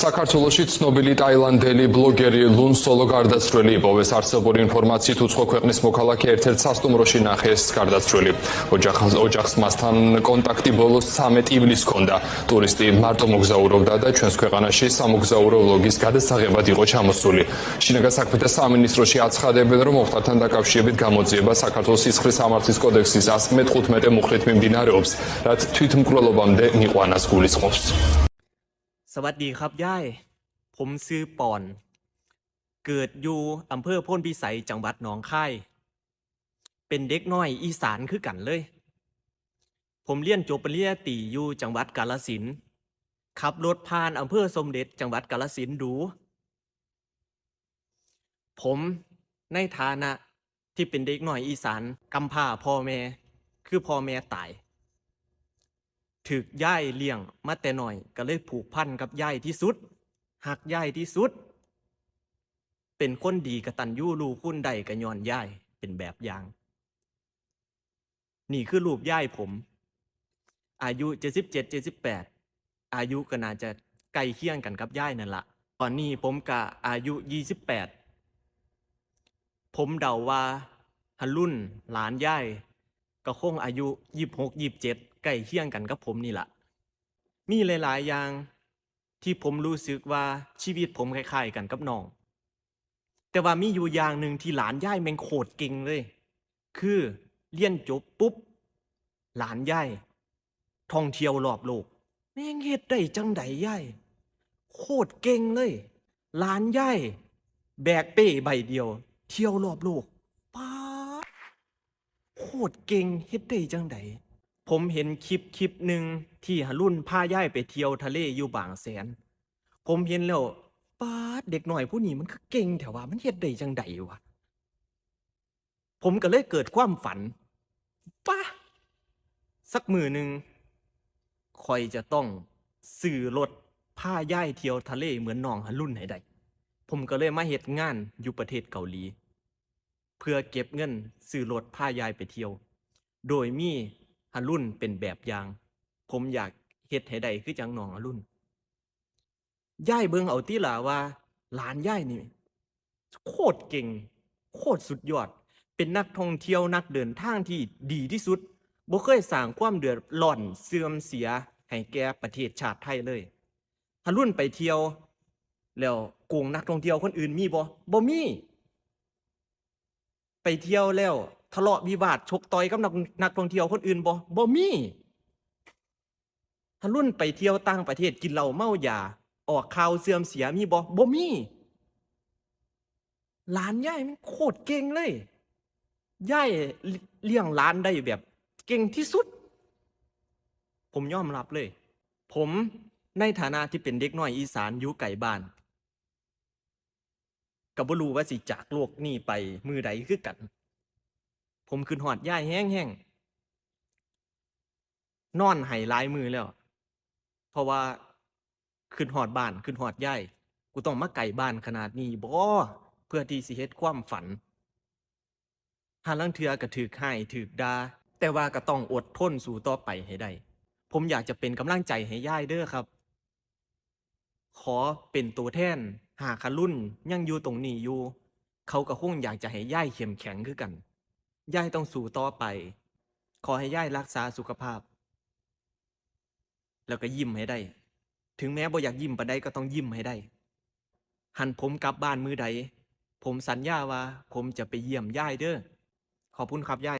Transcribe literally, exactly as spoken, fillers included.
საქართველოში ცნობილი ტაილანდელი ბლოგერი ლუნ სოლო გარდაცვლილი იპოვეს. არსებური ინფორმაციით, უცხო ქვეყნის მოქალაქე ერთ-ერთ სასტუმროში ნახეს გარდაცვლილი. ოჯახ-, ოჯახს მასთან კონტაქტი ბოლოს ცამეტი ივლისს ჰქონდა. ტურისტი მარტო მოგზაურობდა და ჩვენს ქვეყანაში სამოგზაურო ვლოგის გადასაღებად იყო ჩამოსული. შინაგან საქმეთა სამინისტროში აცხადებენ, რომ ომხართან დაკავშირებით გამოძიება საქართველოს სისხლის სამართლის კოდექსის ას მეთოთხმეტე მუხლით მიმდინარეობს, რაც თვითმკვლელობამდე მიყვანას გულისხმობს. สวัสดีครับยาย ผมชื่อปอน เกิดอยู่อำเภอโพนพิสัย จังหวัดหนองคาย เป็นเด็กน้อยอีสานคือกันเลย ผมเรียนจบปริญญาตรีอยู่จังหวัดกาฬสินธุ์ ขับรถผ่านอำเภอสมเด็จ จังหวัดกาฬสินธุ์ดู ผมในฐานะที่เป็นเด็กน้อยอีสานกำพร้าพ่อแม่ คือพ่อแม่ตาย ถูกยายเลี้ยงมาแต่น้อย ก็เลยผูกพันกับยายที่สุด ฮักยายที่สุด เป็นคนดีกตัญญูรู้คุณได้ก็ย้อนยายเป็นแบบอย่าง นี่คือรูปยายผม อายุเจ็ดสิบเจ็ด เจ็ดสิบแปด อายุก็น่าจะใกล้เคียงกันกับยายนั่นละ ตอนนี้ผมก็อายุยี่สิบแปด ผมเดาว่าฮารุนหลานยายก็คงอายุยี่สิบหก ยี่สิบเจ็ด ใกล้เคียงกันกับผมนี่ละ มีหลายๆอย่างที่ผมรู้สึกว่าชีวิตผมคล้ายๆกันกับน้อง แต่ว่ามีอยู่อย่างหนึ่งที่หลานยายแม่งโคตรเก่งเลย คือเรียนจบปุ๊บ หลานยายท่องเที่ยวรอบโลก แม่งเฮ็ดได้จังใดยาย โคตรเก่งเลย หลานยายแบกเป้ใบเดียว เที่ยวรอบโลก ป๊าด โคตรเก่ง เฮ็ดได้จังใด ผมเห็นคลิปคลิปหนึ่งที่ฮารุนพายายไปเที่ยวทะเลอยู่บางแสน ผมเห็นแล้ว ป๊าด เด็กน้อยผู้นี้มันคือเก่งแท้วะ มันเฮ็ดได้จังใดวะ ผมก็เลยเกิดความฝัน ปะ สักมื้อหนึ่ง ข้อยจะต้องซื้อรถพายายเที่ยวทะเลเหมือนน้องฮารุนให้ได้ ผมก็เลยมาเฮ็ดงานอยู่ประเทศเกาหลี เพื่อเก็บเงินซื้อรถพายายไปเที่ยว โดยมีฮารุนเป็นแบบอย่าง ผมอยากเฮ็ดให้ได้คือจั่งน้องฮารุน ยายเบิ่งเอาติล่ะว่าหลานยายนี่ โคตรเก่ง โคตรสุดยอด เป็นนักท่องเที่ยวนักเดินทางที่ดีที่สุด บ่เคยสร้างความเดือดร้อนเสื่อมเสียให้แก่ประเทศชาติไทยเลย ฮารุนไปเที่ยว แล้วโกงนักท่องเที่ยวคนอื่นมีบ่ บ่มี ไปเที่ยวแล้วทะเลาะวิวาทชกต่อยกับนักนักท่องเที่ยวคนอื่นบ่ บ่มี ฮารุนไปเที่ยวต่างประเทศกินเหล้าเมายา ออกข่าวเสื่อมเสียมีบ่ บ่มี หลานยายมันโคตรเก่งเลย ยายเลี้ยงหลานได้แบบเก่งที่สุด ผมยอมรับเลย ผมในฐานะที่เป็นเด็กน้อยอีสานอยู่ไกลบ้าน ก็บ่รู้ว่าสิจากโลกนี้ไปมื้อใดคือกัน ผมคิดฮอดยายแฮงๆ นอนไห้หลายมื้อแล้ว เพราะว่าคิดฮอดบ้าน คิดฮอดยาย กูต้องมาไกลบ้านขนาดนี้บ่ เพื่อที่สิเฮ็ดความฝัน ห่าลางเทื่อก็ถูกฮ้ายถูกด่า แต่ว่าก็ต้องอดทนสู้ต่อไปให้ได้ ผมอยากจะเป็นกำลังใจให้ยายเด้อครับ ขอเป็นตัวแทน หากฮารุนยังอยู่ตรงนี้อยู่ เขาก็คงอยากจะให้ยายเข้มแข็งคือกัน ยายต้องสู้ต่อไป ขอให้ยายรักษาสุขภาพ แล้วก็ยิ้มให้ได้ ถึงแม้บ่อยากยิ้มปานใดก็ต้องยิ้มให้ได้ หั้นผมกลับบ้านมื้อใด ผมสัญญาว่าผมจะไปเยี่ยมยายเด้อ ขอบคุณครับยาย